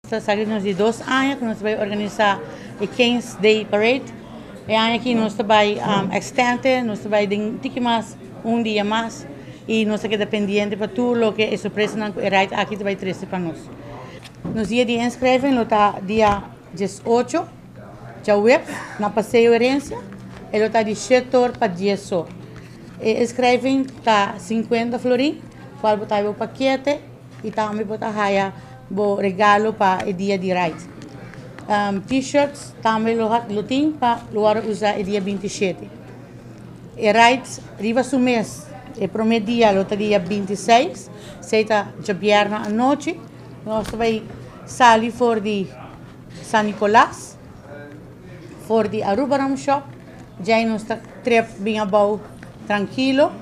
Ta sali nos di dos aña ku nos ta bai organisá e King's Day Parade. E aña aki nos ta bai extende, nos ta bai den tiki mas, un dia mas i nos ta keda pendiente pa tur loke e sorpresanan ku e ride aki ta bai trese pa nos. Nos dia di inskreving lo ta dia diesocho djaweps na Paseo Herencia, e lo ta di shete or pa dies or. E inskreving ta sinkuenta florin, kual bo ta haña bo pakete i tambe bo ta haya Bo regalo pa e dia di Ride. T-shirts tambe lo lo tin pa lo wòrdu usa e dia 27. E Ride riba su mes e promé dia lo ta dia 26, esei ta djabièrnè anochi. Nos ta bai sali for di San Nicolas, for di Aruba Rum Shop, djei nos ta trep bin abou trankilo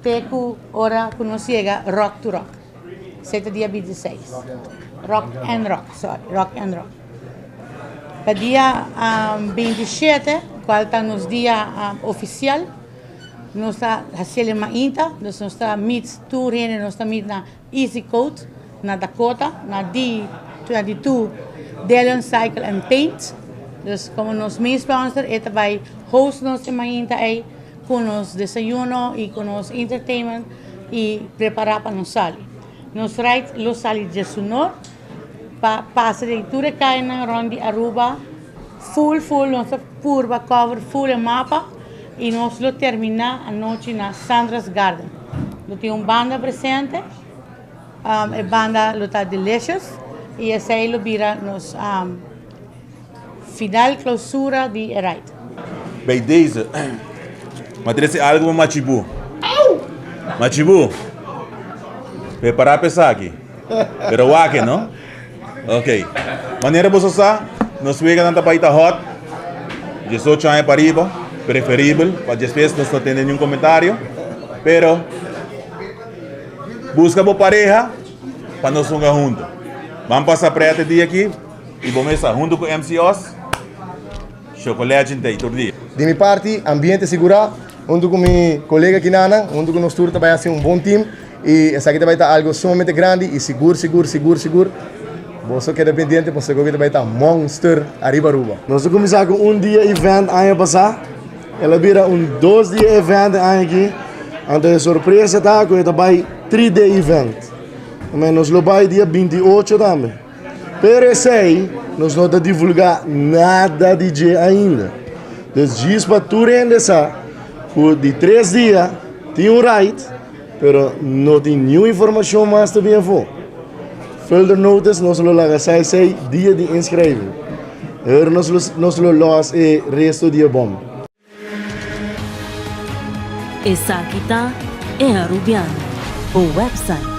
te ku ora ku nos yega Rock to Rock. Esei ta dia 26. Rock and Rock, sorry, Rock and Rock. Pa dia 27, cual ta nos dia oficial, nos ta haciel e mainta, dus nos ta meet tur hende, nos ta meet na Easy Coat, na Dakota, na D22 Delion Cycle and Paint. Dus como nos main sponsor, e ta bay host nos e mainta ey cu nos desayuno y cu nos entertainment y prepara pa nos sali. Nos ride lo sali djesunor pa pasa den tur e cayanan rond di Aruba full full nos ta purba cover full e mapa y nos lo termina anochi na Sandra's Garden. Lo tin un banda presente, e banda lo ta Delicious y esey lo bira nos Final clausura di e ride. Bij deze, m'a trece algo pa Machibu. Machibu, prepara pa esaki. Pero wak no? Ok. Manera boso sa, nos weganan ta bai ta hot. 18 aña pa riba, preferibel, pa despues nos no tende niun comentario. Pero, busca bo pareha pa nos hunga hunto. Ban pasa pret e dia aki. Y bo mesa hunto cu MC Oz, Chocolate Day tur dia. Di mi parti, ambiente sigurá, hunto cu mi colega Kinana, hunto cu nos tur ta bay haci un bon team y esaki ta bay ta algo sumamente grandi y sigur, sigur, sigur, sigur boso keda pendiente pasobra cu ta bay ta monster ariba Aruba. Nos a cuminsa cu un dia event aña pasa, el a bira un dos dia event e aña aki, anto e sorpresa ta cu e ta bay tri day event, nos lo bay dia 28 tambe. Pero esei nos no ta divulgá nada di dje ainda. Dus djis pa tur hende sa ku di tres dia tin un ride, pero no tin niun informashon mas ta bin afó. Further notice nos lo laga sa esei dia di inskrijving. Ahora nos lo nos lo lòs e resto di e bòm. Esaki ta E Arubiano, bo website.